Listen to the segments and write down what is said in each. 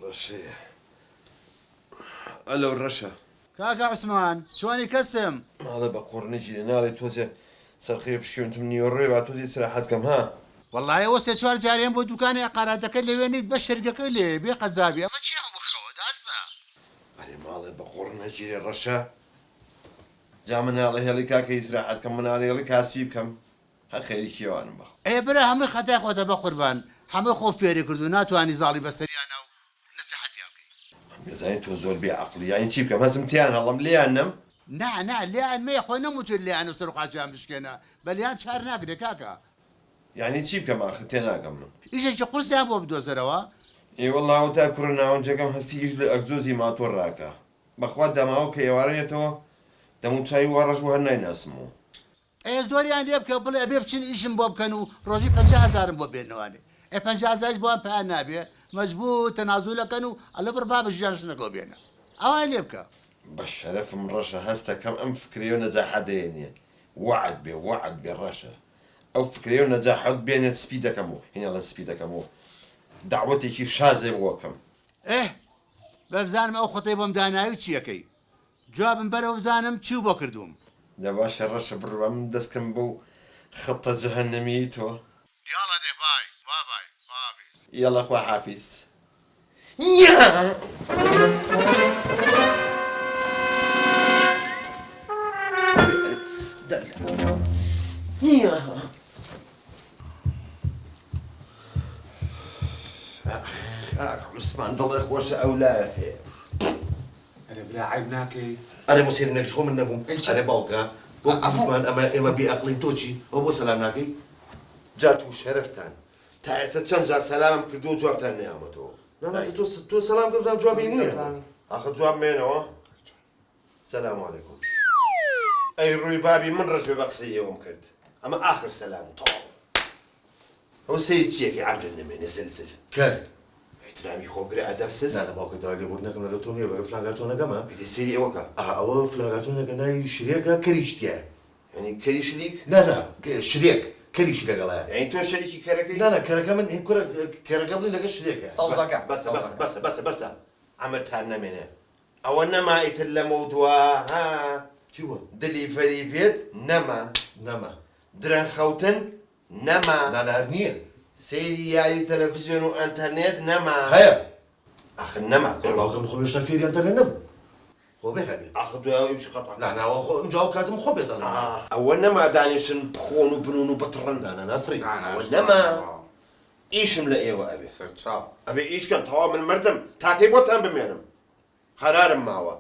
ڕەشەیە. ئەلۆ ڕەشە. کاکە عوسمان چۆنی کەسم. ماڵێ بە قوڕ نەگیرێ ناڵێی تۆزێ سەرخەوێ بشکێنتم نیوەڕۆیە با تۆزێ ئیسراحەت کەم ها. وەڵایی ئەوە سێ چوار جار یەم بۆ دوکانی عەقاراتەکەت لەوێ نیت بەس شەرگەکەی لێیە بێ قەزابی ئەمە چیە هەموو خەوە داسە. ئەرێ ماڵێ بە قوڕ نەگیرێ ڕەشە جا مناڵە هێڵی کاکە ئیسراحەت کەم مناڵە هێڵی کاسبی بکەم هەر خەیری کێوانم بەخوا. ئێ برا هەمووی خەتای خۆتە بەقوربان هەمووی خۆو فێری کردوو ناتوانی زاڵی بەسەریانا و نەسیحەتیان بکەی. دەزانی تۆ زۆر بێ عەقڵی یانی چی بکەم هەستم تێیان هەڵم لێیان نەم. نا نا لێیان مەیە خۆ نەموتووە لێیان و سەرو قاچیان بشکێنە بە لێیان چار ناکرێ کاکە. یانی چی بکەم ئاخر تێناگەم من. ئیشێکی قورسیان بۆ بدۆزەرەوە. ئێ وەڵا ئەوەتا کوڕە ناونجەکەم هەستی ئیش لە ئەگزۆزی ماتۆر ڕاکا بەخوا داماوە کە ئێوارە یەتەوە دەموچاوی وا ڕەش بوو هەر نایناسمەوە. ئێ زۆریان لێ بکە بڵێ ئەبێ بچن ئیشم بۆ بکەن و ڕۆژی 50 هەزارم بۆ بێنەوانێ ئێ 50 هەزاریش بۆیان پیا نابێ مەجبوور تەنازولەکەن و ئەڵێ بڕ بابە ژیان ژنەکەوە بێنە ئەوان لێ بکە. بە شەرەفم ڕەشە هەستەکەم ئەم فکرەیەو نەجاحە دەیەنێ وەعد بێ وەعد بێ ڕەشە ئەو فکرەیەو نەجاحەت بێنێت سپی دەکەم و هینی ئەڵێم سپی دەکەم و دەعوەتێکی شازێ بۆ ئەکەم. ئێه بەبزانم ئەو خەتەی بۆم داناوی چیەکەی جوابم بەرەوە بزانم چیو بۆ کردووم. جا باشە ڕەشە بڕوا من دەست کەم بەو خەتە جەهەنەمیەی تۆ. یاڵا دێ بای با بای خواحافیز. یاڵا خواحافیز. یا. ئاخ عوسمان دڵێ خۆشە ئەو لایە هەیە. ئەرێ برا عەیب ناکەی. ئەرێ بۆ سەیرم نەکەی خۆ من نەبووم ئەرێ باوکە بۆ گوتمان ئەمە ئێمە بێ ئەقڵین تۆ چی ئەوە بۆ سەلام ناکەی. جا تو شەرەفتان تا ئێستا چەند جار سەلامم کردووە جوابتان نەیامەتەوە. نا نا تۆ تۆ سەلام کە بزانم جوابی نییە. ئاخر جواب مێنەوە سلام علیکم. ئەی ڕووی بابی من ڕەش بێ بە قسەی ئێوەم کرد ئەمە ئاخر سەلام و تەواو. ئەوە سەیری چیەکەی عەقلت نەمێنێ زل زل. کەر. ئیحترامی خۆ بگرە ئەدەبسز. نا نا باوکە داوای لێبوردن ئەکەم لەگەڵ تۆ نیە بەگەر فلان کارتۆنەکەمە. ئیتر سەیری ئەوە کە. ئا ئەوە فلان کارتۆنەکە ناوی شرێکە کەریش تیایە. یانی کەری شریک؟ نا نا شرێک کەریشی لەگەڵایە. یانی تۆ شەریکی کەرەکەی؟ نا نا کەرەکە من کورە کەرەکە بڵێ لەگەڵ شرێکە. سەوزەکە. بەسە بەسە بەسە بەسە بەسە عەمرتان نەمێنێ ئەوە نەما ئیتر لەمەودوا ها. چی بووە؟ دلیڤەری بێت نەما. نەما. درەنگ خەوتن نەما. نا نا هەر نییە. سەیری یاری تەلەفزیۆن و ئەنتەرنێت نەما. هەیە. ئاخر نەما کورە. باوکم خۆم هێشتا فێری ئەنتەرنێت نەبووم. خۆ بێ هەبێ. ئاخر دوای ئەوە ئیشی قەتع نا نا خۆ ئمجا ئەو کاتم خۆ پێت ئەڵێم. ئەوە نەما دانیشن بخۆن و بنوون و بتڕن. نا نا ناتڕین. ئەوە نەما ئیشم لە ئێوە ئەوێ. سەرچاو. ئەبێ ئیش کەن تەواو من مردم تاکەی بۆتان بمێنم. قەرارم ماوە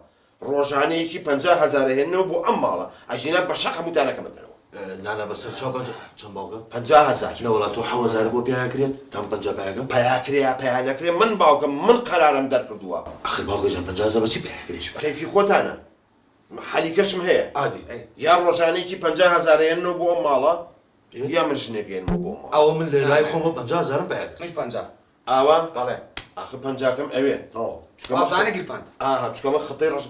ڕۆژانە یەکی 50 هەزار ئەهێننەوە بۆ ئەم ماڵە ئەگینا بە شەق هەمووتان ئەکەمە دەرەوە. نانا بەسەر چاو پەنجا چەند باوکە؟ 50 هەزار. نەوەڵا تۆ حەو هەزارە بۆ پیا ئەکرێت تام 50 پایەکەم؟ پیا کرێ یا پیا نەکرێ من باوکم من قەرارم دەرکردووە. ئەخر باوکە جان 50 هەزار بە چی پیا ئەکرێ؟ کەیفی خۆتانە حەلی کەشم هەیە. ئادی. یا ڕۆژانە یەکی 50 هەزار ئەهێننەوە بۆ ئەم ماڵە یا من ژنێک ئەهێنمەوە بۆ ئەم ماڵە. ئەوە من لە لای خۆمەوە 50 هەزارم پیا کرد. منیش 50. ئاوا؟ بەڵێ. ئاخر پەنجاکەم ئەوێ. تەواو. چونکە مە وابزانە گیرفانت. ئاها چونکە مە خەتەی ڕەش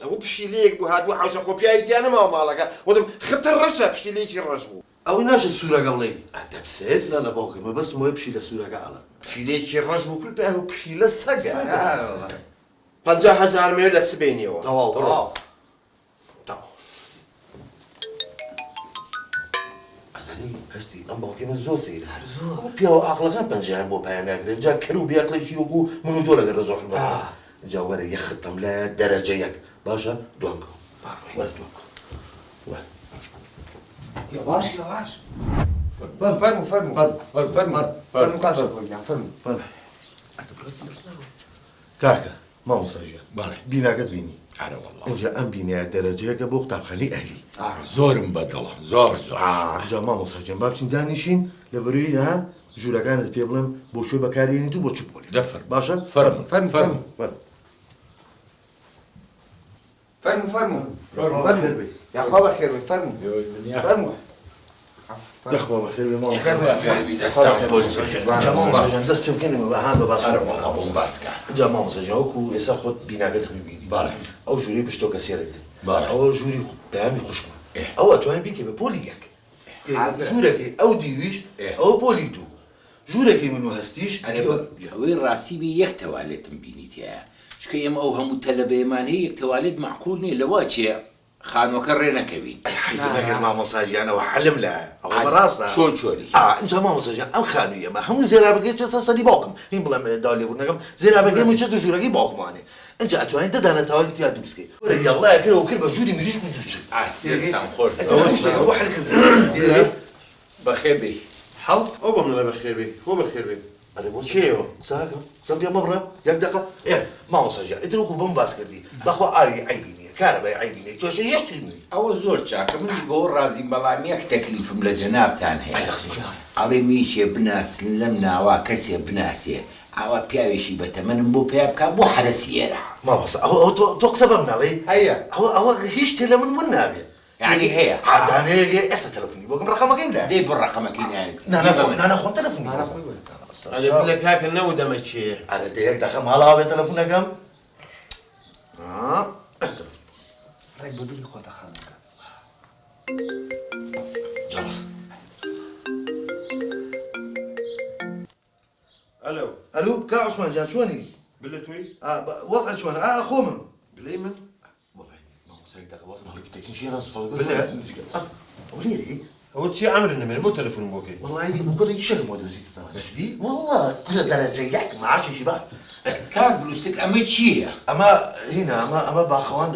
ئەوە پشیلەیەک بوو هاتبوو حەوشە خۆ پیاوی تیا نەماوە ماڵەکە وتم خەتە ڕەشە پشیلەیەکی ڕەش بوو. ئەوە ناشێت سوورەکە بڵێی. ئەدەبسز. نا نا باوکە مەبەستم ئەوەیە پشیلە سوورەکە ئەڵێم. پشیلەیەکی ڕەش بوو کول پێ پشیلە سەگە. سەگە. 50 هەزارم ئەوێ لە سبەینێوە. تەواو بڕۆ. تەواو. ئەزانی هەستی ئەم باوکەی من زۆر سەیرە هەر زۆر ئەو پیاوە ئاقڵەکان پەنجەیان بۆ پایە ناگرێت جا کەر و بێ ئەقڵێکی وەکو من و تۆ لەگەر ڕەزۆ حرمەت جا وەرە یەک خەتم لایە دەرەجە یەک باشە دوام کەوە وەرە دوام کەوە وەرە یەواش یەواش فەرموو فەرموو فەرموو فەرموو فەرموو کاک شەپۆل گیان فەرموو فەرموو کاکە مامۆستا گیان بەڵێ. بیناکەت بینی؟ ئەرە وەڵڵا. ئینجا ئەم بینایە دەرەجەیەکە بۆ قوتابخانەی ئەهلی. ئارە زۆرم بە دڵە زۆر زۆر. ئا ئینجا مامۆستا گیان با بچین دانیشین لە بەرۆی ها ژوورەکانت پێ بڵێم بۆ کوێ بەکاری یەنیت و بۆ چ پۆلێک. دە فەرموو. باشە؟ فەرموو فەرموو فەرموو. فەرموو. فەرموو فەرموو. فەرموو بەخێر بێی. یاخوا بەخێر بێی فەرموو. فەرموو. دەخوا بەخێر بێ مامۆستا. دەستان خۆش بێ. جا مامۆستا گیان دەست پێ بکەین ها بە باس ئەرە وەڵا بۆم باس کە. جا مامۆستا گیان وەکوو ئێستا خۆت بیناکەت هەمووی بینی. بەڵێ. ئەو ژوورەی پشتەوە کە سێرەکەی. بەڵێ. ئەوە ژووری پەیامی خوشکمە. ئەوە ئەتوانی بیکەی بە پۆلی یەک. ژوورەکەی ئەو دیویش ئەوە پۆلی دوو. ژوورەکەی من و هەستیش. ئەرێ بە ئەوەی ڕاستی بی یەک تەوالێتم بینی تیایا چونکە ئێمە ئەو هەموو تەلەبەیەمان هەیە یەک تەوالێت مەعقول نیە لەوە ئەچێ خانوەکە ڕێ نەکەوین. ئەی حەیف نەکرد مامۆستا گیان ئەوە حەلم لایە ئەوە بەڕاستە. چۆن چۆنی؟ ئا ئینجا مامۆستا گیان ئەم خانووی ئێمە هەموو زێرابەکەی چێ سەر سەری باوکم هین بڵێم داوا لێبوردن ئەکەم زێرابەکەی هەمووی چێتە ژوورەکەی باوکمانێ ئینجا ئەتوانی دە دانە تاوەری تیا دروست کەی وەرە یەڵڵایە کرەوە کرد بە ژووری مریشک و جووچک. ئا دەستتان خۆش بێ. ئەتر هەموو شتێکم بۆ حەل کردووە. بەخێر بێی. حەڵ ئەو بەم نەڵێ بەخێر بێی خۆ بەخێر بێی. ئەرێ بۆ کێیەوە؟ قسە ئەکەم قسەم پێ مەبڕە یەک دەقە ئێ مامۆستا گیان ئیتر وەکو بۆم باس کردی بەخوا ئاوی عەیبی نییە کارەبای عەیبی نییە کێشەی هیچ چی نییە. ئەوە زۆر چاکە منیش بەوە ڕازیم بەڵام یەک تەکلیفم لە جەنابتان هەیە ئەی لە خزمەتتان. ئەڵێم یەکێ بناسن لەم ناوا کەسێ بناسێ ئاوا پیاوێکی بەتەمەنم بۆ پەیا بکا بۆ حەرەسی ئێرە. مامۆستا ئەوە ئەوە تۆ تۆ قسە بەم ناڵێی هەیە. ئەوە ئەوە هیچ شتێ لە من ون نابێ. یەعنی هەیە. ئا دانەیەک هەیە ئێستا تەلەفونی بۆ کەم ڕەقەمەکەیم لایە. دەی بۆ ڕەقەمەکەی ناوێت نا نا دی بە خۆم من. نا نا خۆم تەلەفونی بۆ نا نا کەم. خۆی بۆ. ئەرێ بلە کاکە نەوت ئەمە کێیە. ئەرێ دە یەک دەقە ماڵاوا بێ تەلەفونەکەم. ئا تەلەفون بۆ. ڕێک بە دڵی خۆتە خانووەکەت. جەڵس. ئەلۆ. ئەلو کاک عوسمان گیان چۆنی؟ بلە تۆی؟ ئا وەزعت چۆنە؟ ئا خۆمم. بلەی من؟ وەڵای مامۆستا یەک دەقە وازم هەڵگرتە کینشی ڕاست سەوزەکە بلە. زۆر نزیکە. ئا ئەوە لێرەی؟ ئەوە چیە عەمرت نەمێنێ بۆ تەلەفونم بۆ کەی؟ وەڵای کوڕی ئیشێکم بۆ دۆزیتەوە. بەسدی؟ وەڵا کورە دەرەجە یەک معاشێکی باش. کاک بروسک ئەمە چییە؟ ئەمە هینا ئەمە ئەمە باخەوان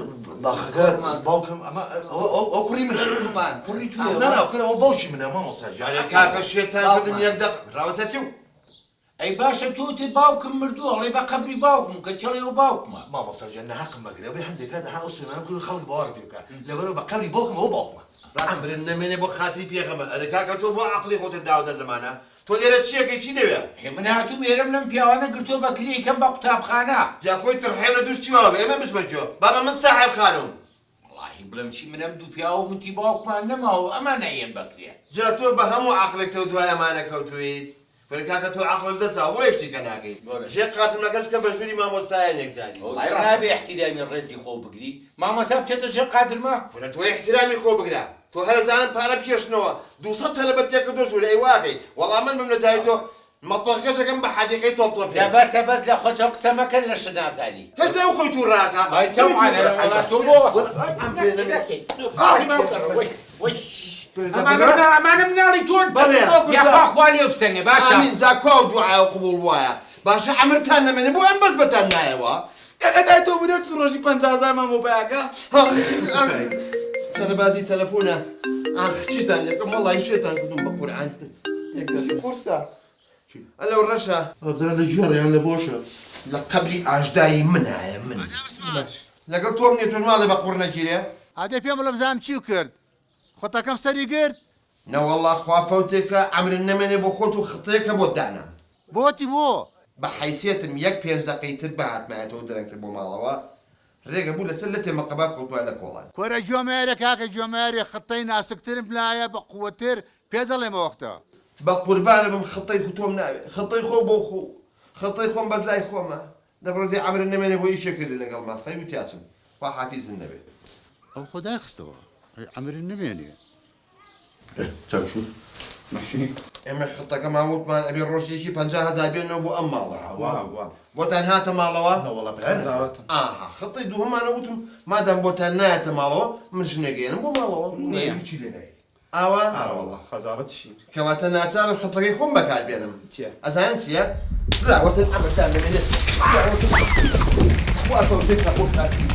باخەکە باوکم ئەمە ئەو ئەو ئەو کوڕی منە. کوڕمان. کوڕی تۆیە؟ نا نا کورە ئەوە باوکی منە مامۆستا گیان. ئەرێ کاکە شێتان کردم یەک دەق ڕاوەچە تیو. ئەی باشە تۆ وتت باوکم مردووە ئەڵێی بە قەبری باوکم کە چڵێ ئەو باوکمە. مامۆستا گیان ناهەقم مەگرە بێ هەندێک کات ئەها ئەو سوێنانە بخۆی خەڵک باوەڕ پێ بکا لەبەرئەوە بە قەبری باوکم ئەوە باوکمە. عەمرت نەمێنێ بۆ خاتری پێغەمبەر ئەرێ کاکە تۆ بۆ عەقڵی خۆتت داوەتە زەمانە تۆ لێرە چیەکەی چی دەوێ؟ هێ من هاتووم ئێرەم لەم پیاوانە گرتووە بە کرێی کەم بە قوتابخانە. جا خۆی تڕحێو لە دووش چی واوە ئێمە بچمە کوێ بابە من ساحێب خانوم. وەڵاهی بڵێم چی من ئەم دوو پیاوەم وتی باوکمان نەماوە و ئەمان ئەیەن بە کرێ. جا تۆ بە هەموو عەقڵێکتەوە دوای ئەمانە کەوتوویت؟ کورە کاکە تۆ عەقڵت دەساوە بۆ یەک شتی کە ناکەی ژێر قاترمەکەش بکە بە ژووری مامۆستایان یەکجاری. وەڵای نابێ ئیحتیرامی ڕێزی خۆو بگری مامۆستا بچێتە ژێر قادرمە. کورە تۆ ئیحتیرامی خۆ بگرە تۆ هەر ئەزانم پارە بکێشنەوە 200 تەلەبەت تێکردوە ژوورە ئەی واکەی وەڵا من بم لە جای تۆ مەتبەخەکەش ئەکەم بە حەدیقەی تۆپ تۆپێ. دە بەسە بەس لە خۆتەوە قسە مەکە لەشت نازانی. هێشتا ئەو خۆی توڕە ئەکا. ئای تەوعەن ئەرێ وەڵا تۆ بۆ ئەمانە مناڵی تۆن بەڵێ. یاخوا خوا لێو بسەنێ باشە. ئامین جا کوا ئەو دوعایە قبوڵ بوایە باشە عەمرتان نەمێنێ بۆ ئەم بەزمەتان نایەوە. ئەگە دای تۆ بوو نەچوو ڕۆژی 50 هەزارمان بۆ پەیاکە. سەربازی تەلەفۆنە ئاخ چیتان لێ بکەم وەڵی شێتان کردوم بە قورعان. قورسە. ئەلەو ڕەشە. وابزانم لە گێڕە یان لە بۆشە. لە قەبری ئاژدای منایە من. لەگەڵ تۆم نیە تۆش ماڵێ بە قوڕ نەگیرێ. ئادەی پێم بڵێ بزانم چیو کرد خوتەکەم سەری گرت؟ نەوەڵا خوا فەوتێکە عەمرت نەمێنێ بۆ خۆت و خطەیەکە بۆت دانام. بۆتی بۆ؟ بە حەیسیەتم یەک پێنج دەقەی تر بهاتمایەتەوە درەنگتر بۆ ماڵەوە رێگە بوو لەسەر لەتێ مەقەبا بکەوتمایە لە کۆڵان. کورە گوێمەیەرێ کاکە گوێمەیەرێ خطەی ناسکترم لایە بە قوەتر پێ دەڵێم ئەوەختە. بە قوربانت بم خطەی خو تۆم ناوێ خطەی خۆ بۆ خۆ خطەی خۆم بەس لای خۆمە دەبڕۆ دێ عەمرت نەمێنێ بۆ ئیشێ کردی لەگەڵما خەریک بوو تیاچم خوا حافیزت نەبێ. ئەو خۆ دایخستەوە ئەی عەمرت نەمێنێ. چاک شو. ئێمە خطەکەمان وتمان ئەبێ ڕۆژێکی 50 هەزار بێنەوە بۆ ئەم ماڵە. بۆتان هاتە ماڵەوە؟ نەوەڵا پێیان نەکرد. ئاها خطەی دووهەمانە وتم مادام بۆتان نایەتە ماڵەوە من ژنێک ئێنم بۆ ماڵەوە. نییە. هیچی لێ نایەت. ئاوا؟ ئاوەڵا خەجاڵەت چی؟ کەواتە ناچارم خطەکەی خۆم بەکار بێنم. چییە؟ ئەزانن چییە؟ لاوەتن ئەمەتان دەمێنێت. لاوەتن خوا فەوتێکە بۆ خاتری.